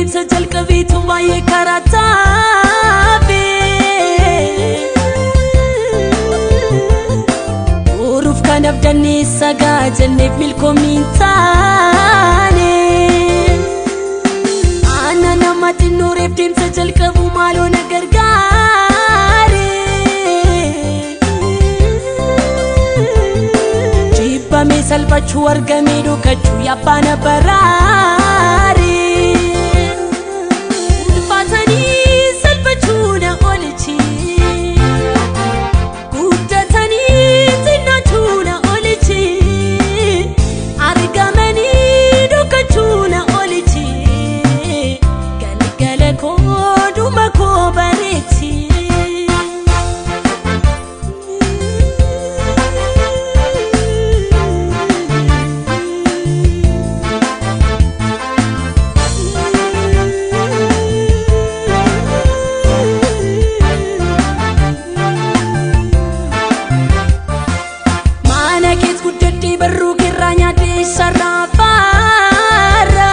deemsa jalqabeetu baay'ee karaa taafe. Boruuf kan abdannee sagaa jenneef milkoomni hin taane. Ana nama xinnooreef deemsa jalqabu maaloo na gargaare. Jibbamee salphachuu argamee dhokachuu yabbaana baraare. Ulfaatanii salphachuu na oolchi. Guddatanii xinnachuu na oolchi. Argamanii dhokachuu na oolchi. Galgala koo dhuma koo bareechi. Mana kees guddadhee barruu kirraa nyaadhee sarara faara.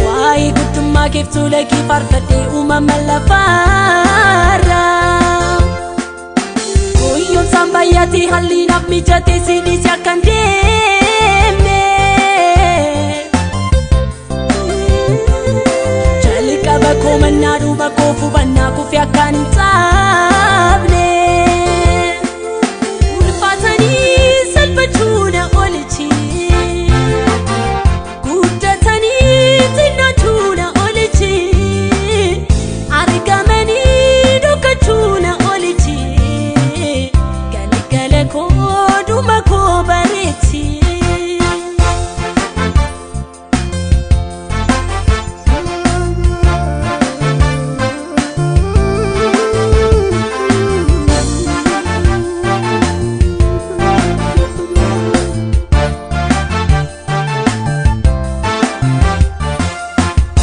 Waa'ee guddummaa keef tola kee faarfadhee uumama lafaarra. Guyyoomsaan baay'atee haalli naaf mijatee sinis akka hin deemne. Jalqaba koo mannaa dhuma koo fubannaa kufee akkaan hin caabne. Ulfaatanii salphachuu na oolchi. Guddatanii xinnachuu na oolchi. Argamanii dhokachuu na oolchi. Galgala koo dhuma koo bareechi.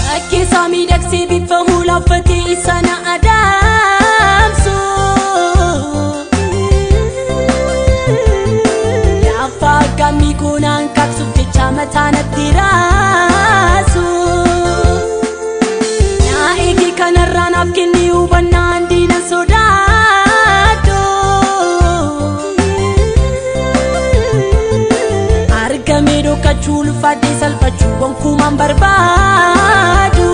Fakkeessaa miidhagsee bifa hoolaa uffatee isa na adamsu. Lafa akkamii koonaan kaaksuuf jecha mataa natti raasu. Na eegi kanarraa naaf kenni hubannaan diina sodaadhu. Argamee dhokachuu ulfaadhee salphachuu gonkumaan barbaadu.